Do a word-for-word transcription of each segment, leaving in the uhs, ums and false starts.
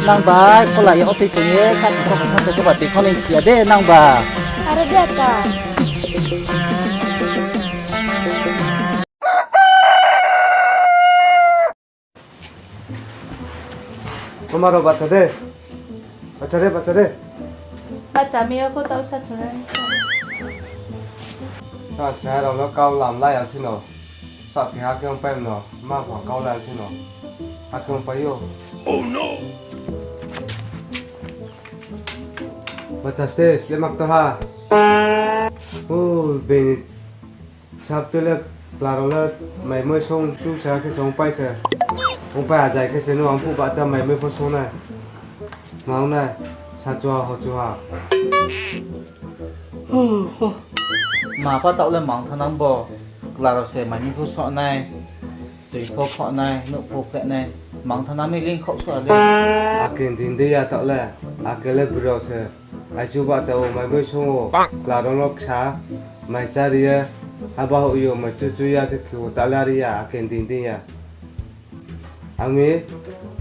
Nang ba, kola ya otoi tong ye, kha kha kha kha ba tui kho nai si ya de, nang ba. Aro de ta. Mama rao bacha de. Bacha de, bacha de. Bacha mi yo pho tau sa thura ni sa. Ta sa rao no kau lam lai ang thino. Sa khe ha khe ong pai no. Ma pha kau lai ang thino. Ha khe ong pai yo. Bacha ste, slep mak ta ha. O, bini Sap tui le, kla rao le, mai mui song su sa khe song pai se. Ong pai azai khe se no, ang phuh bahcha mai mui pho song nai. Mang nai, sa chu ha, ho chu ha. Ma pa taoh le mang thanang bo, kla rao se mai mui pho song nai, tui pho kho nai, nouh pho khe nai, mang thanang mi ling khouh so le. Akin din de ya taoh le, ake le brao se. Ai chu bahcha o, mai mui song o, kla rao no ksa, mai chá ri ye, haba houh yo, mai chu chu ya khe khe o, ta la ri ya, akin din din ya. Ang mi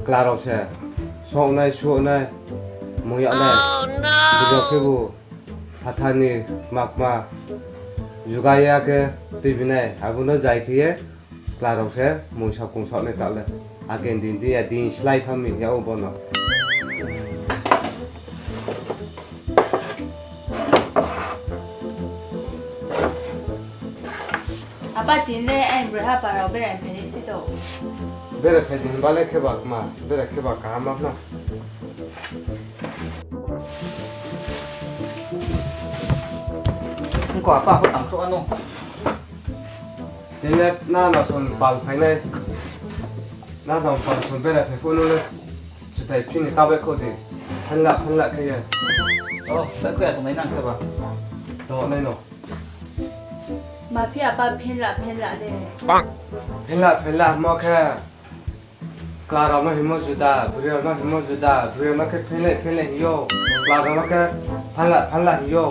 kla rao se, song nai, su nai, mung yag nai, bujo khe bu, phathar ni makma, juga ya khe tuibi nai, abo no zai khe ye, Kla rao se mui sa kung sa nai ta le. Akin din din ya din slái thanng mi ya o bo no. Apa din le aini broi ha pa rao berai phai nai si to. Berai phai din ba le khe ba kma, berai khe ba kaham ma khna. Ongko apa pho tang khrouh ano. Tini le nana son pal phai nai. Nana son pal son berai phai phuh no le. Chutai phini ta bai khouh di. Phenla phenla khe ye. O, bai khouh ya tongnai nang khe ba. Tongnai no. Ma phi apa phenla phenla de. Phenla phenla mo khe. Kla rao no hingmo juda, broi rao no hingmo juda, broi rao no khe phenlai phenlai hing yo, kla rao no khe phanla phanla hing yo.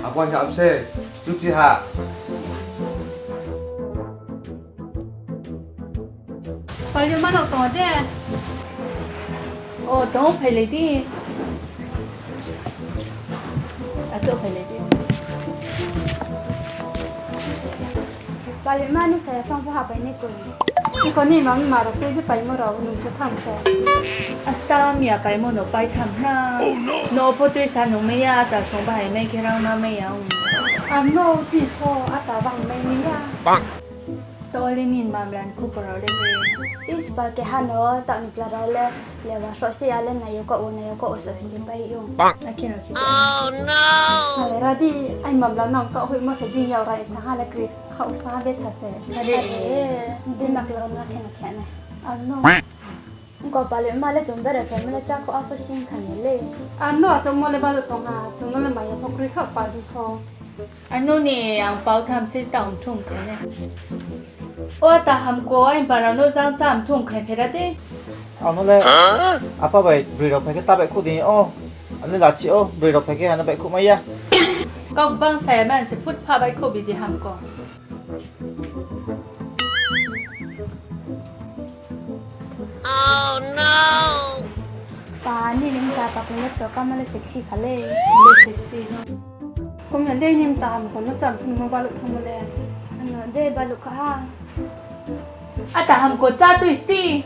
Abo hing abo se, mchi ha. Pali ma no tong de. O, tong phailai di. Achouh phailai di. Pali ma no saya phang pho ha pai nai koi. Iko ni mami ma rao tei de paimo rao nung khe tham se. Asta mi ya paimo no pai tham na. No pho tui sa nung mai ya, ta song bahai mai khe rang ma mai ya ong. Ano chi pho ata bahai mai ni ya. To le nini mamla ni khupor rao le. Is ba keha no ta ni kla rao le, le ba sroh se ya le nai yo kau wo, nai yo kau wo so hing pai yo. Akhe no khe. Ale ra di, ai mamla nang kau hoihmo se bini yag ra ibsa ha le kri khaoh sa betha se. Are. Di ma kla rao no khe no khe nai. Ano. Ongko pali ma le chung berai phai ma le chá kho apho sing kha ni le. Ano achouhmo le baluh tong ha, chung no le maya pho kroi kha pal di pho. Ano ni ang pau tham se ta mthung khai nai. O ta hamko, ai para no jang chá mthung khai phera de. Ano le apa bai broi rao phai khe ta bai khouh di o. Ano lachi o, broi rao phai khe ano bai khouh mai ya. Kau bang saya man se phut pha bai khouh bi di hamko. Pa, nini mta pa kung le choka ma le sexy kha le. Le sexy no. Kum ya de nini mta hamko no cham phung mo baluh thang mo le. Ano de baluh kha ha. Ata hamko chá tui sti.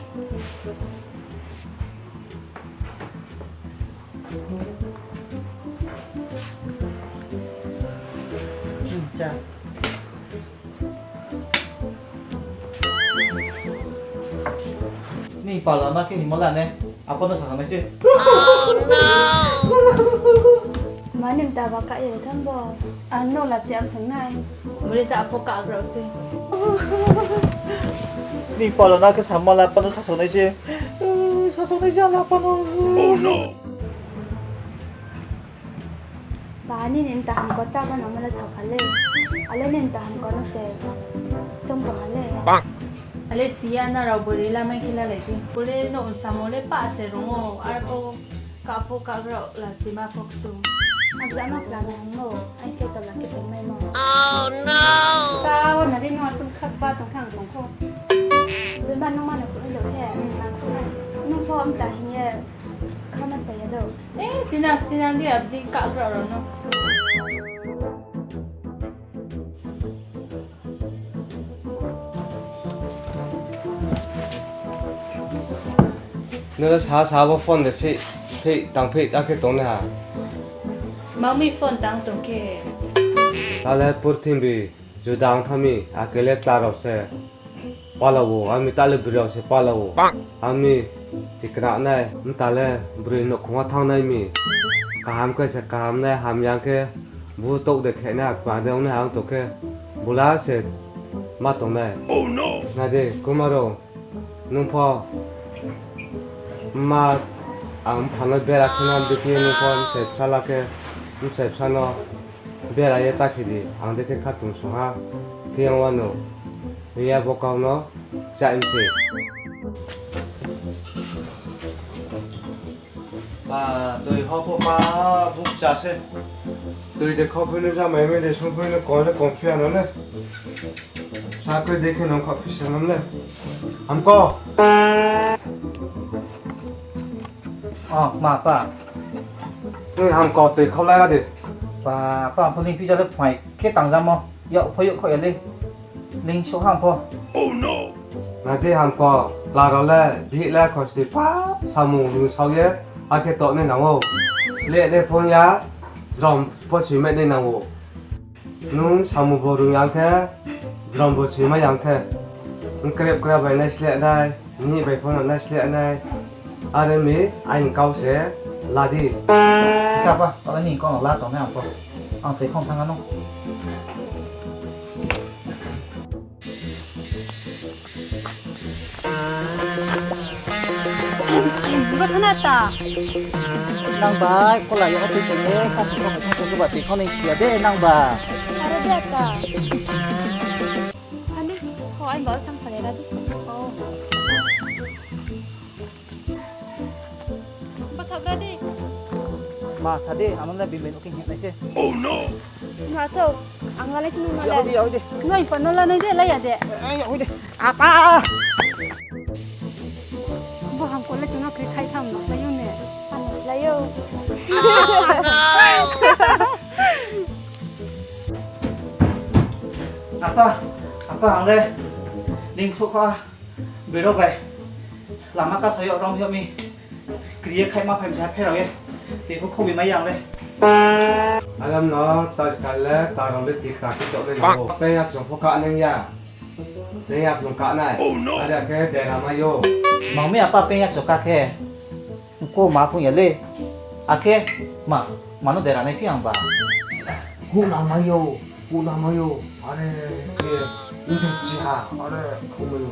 Ni pala na khe himo la ne, apa no sakha nai se. Mani mta ba ka ye thambo. Ano la se am sangnai. Muli sa apho ka grao se. Ni pala na khe sama la apa no sasongnai se. Sasongnai se ala apa no. Ba, nini mta hamko chá ba no mala thao kha le. Ale nini mta hamko no se chong tong ha le. Ale siya na rao bori la mai khe la lai di. Bori no unsamo le pa se rung o, arpho kapho kagrao la chima pho ksu. Abza ma kla na hingmo, ai khe to la khe tongmai mo. Oh no! Ta o na di no asung khak ba tong thang tong kho. Bori ma no ma no khe lo khe, na kho na. Nung pho mta hing ye khama sa ya do. Eh, tina, tina di abdi kagra rao no. Nung le sa sa bo phone de si, phi tang phi ta khe tong nai ha. Mami phone tang tong khe. Ta le purthimbi juda ong thang mi, akhe le tla rao se pala wo, ami ta le bri rao se pala wo. Ami tikna nai, mta le broi nouhkhong wo thanng nai mi. Kaham khe se kaham nai, hamya khe bu touh de khe nai, kma de ong nai ang tong khe bula se ma tong nai. Nai di, kumaro, nung pho mma ang mpha no bera khe na, bikhe nung pho bsai bsala khe, bsai bsa no bera ye ta khe di, ang de khe khatung song ha, khe yang wano, hing ya bo kau no, chá mi se. Pa, tui ho pho pa, bukcha se. Tui de khau phi no, jamai mai de sung phi no, kol de kong phi ano le. Sa khe de khe nung khau phi se nam le. Hamko. O, ma pa. Tui hamko tui khau lai ra di. Pa, pa, ang pho ling phi ja le phai khe tang jamo. Yak pho yak kho ya le. Ling so ham pho. Nai di hamko, tla rao le, bihih le khosti pa, samung rung sao ye, akhe toh nai nang ou. Sleh le phung ya, jrom pho soimai nai nang ou. Nung samung bo rung yang khe, jrom bo soimai yang khe. Nkrep krep bai naisleh nai, nihih bai pho no naisleh nai. Are mi aini kau se la di. Kapa, tala ni kau no la tong nai ang pho. Ang tui khong thanng ano. Bo thana ta. Nang bai, kola yo tui tong ye, kasi kau bai thang tong ba tui khong nai sia de, nang ba. Are de ta. Ani, ko ai ba thang sa le ra di. Oh. Bathak ra di. Ma sa di, ano le bimai no khe hing nai se. Oh no! Ma to, ang la nai se nung no le. Yao di, yao di. Nai pa no la nai de, la ya de. Eh, yao di. Apa! Bo hamko le chung no kri khai tham no, la yo ne. Ano, la yo. Apa, apa, ang le ning khuh kha. Bero bai. Lama ka soyo rom yo mi. Kriye khai ma phai msa pherao ye. Tei pho khobi mai yang le. Alam no, ta skal le, ta rao le tik tak ki tok le no. Peng yak chong pho ka neng ya. Peng yak chong ka nai. Are khe dera mai yo. Mang mi apa peng yak chong ka khe. Ko ma phung ya le. Akhe ma, ma no dera nai phi ang ba. Ku na mai yo, ku na mai yo. Are khe, nte chi ha, are, khumui.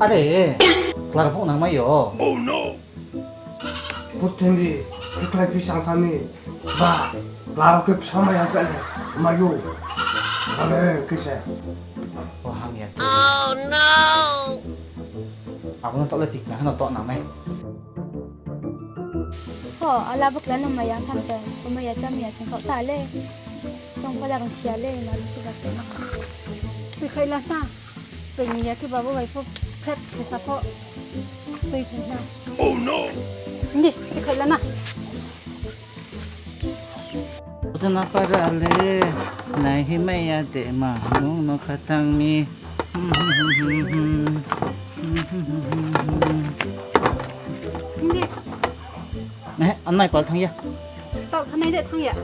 Are, klar phung nang mai yo. Oh no! Purthimbi, khuklai phi sang thami, ba, klaro khe bsa mai ya khe le, mai yo. Are, khe se. O hamya. Oh no! Abo no toh le tikna hano toh nang nai. Ho, ala bukla no maya tham se, ko maya cham ya sing kau ta le. Tong pada rong sia le, malu suga te. Tui khai la na. Tui ni ya ke babu bai pho, phet, ke sa pho. Tui khai na. Oh no! Ni, tui khai la na. Jana para le, nai hi mai ya de ma, nung no kha tang mi. Hindi. Eh, anai pal thang ya. Tau thanai de thang ya.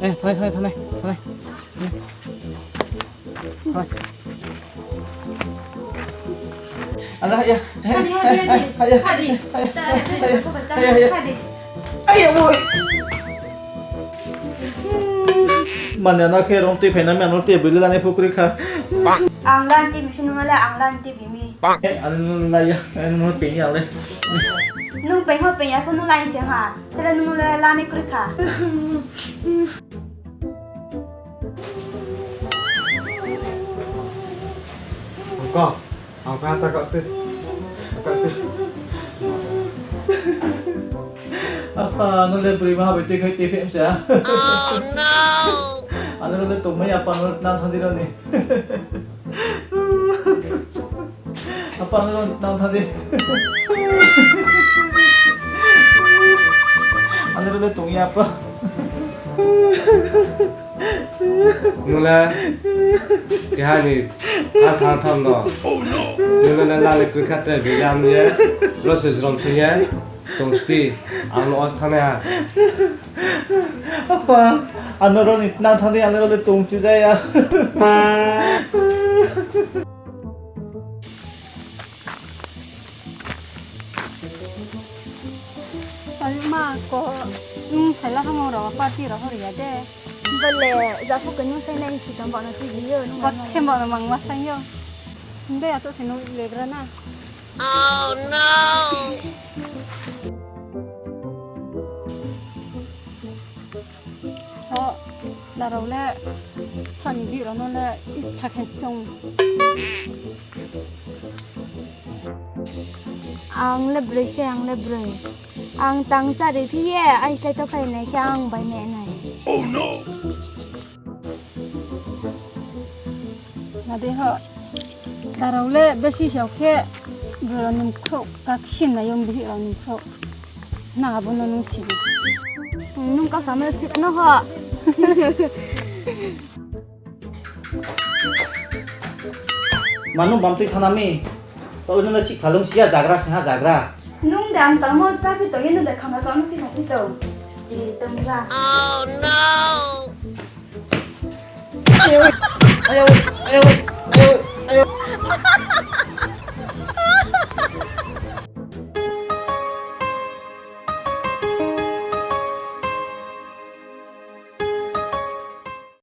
Eh, thanai, thanai, thanai, thanai. Hai. Ala, hai ya. Hadi, hadi, hadi. Hai ya. Hadi. Hai ya. Hadi. Hai ya, boy. Mane ano khe rong tui phaina mi ano tui bili lani phukri kha. Ang lan tui mi sunu ngala ang lan tui bi mi. Eh, ano nung lai ya, ano nung ping ya le. Nung ping ho ping ya pho nung lai se ha. Tele nung le lani kri kha. Ko, ang pa ta kau ste. Kau ste. Apa, ano le beri ma bai tui khai tui phem sa. Oh no! Ano le tongmai apa no nang thang di ro ni. Apa no nang thang di. Nrao le tong ya pa. Nung le keha ni ha thang tham no. Nung le lale koi kha tre bilam ye. Ro se jrom se ye. Tong sti. Ang no os thang ya. Apa, ano ro ni nang thang di, ano ro le tong chu ja ya. Ai ma ko, nung saila hamung rao party rao hor ya de. Bale, ja pho ke nung sai nai si tong ba no tui bi yo, nung ba khe ba no mang ma sai yo. Nde ya cho se nung le gra na. Oh no! O, larao le, sani bihih rao no le, isa khe song. Ang le broi se, ang le broi. Ang tang chari phi ye, ai slái to khlai nai khe ang bai me nai. Oh no! Nade ho, larao le besi sao khe, broi rao ni mkhrouh, kaksim nai yo bihih rao ni mkhrouh. Nang abo no nung si di. Nung kasa no thik no ho. Ma nung bam tui thana mi. Tao nung le sih khalung si ya jagra sing ha jagra. Nung de ang tangmo chá phi tong ye nung de khang kau no kisa phi tong. Chi tong ra. Oh no! Ayo, ayo, ayo, ayo, ayo.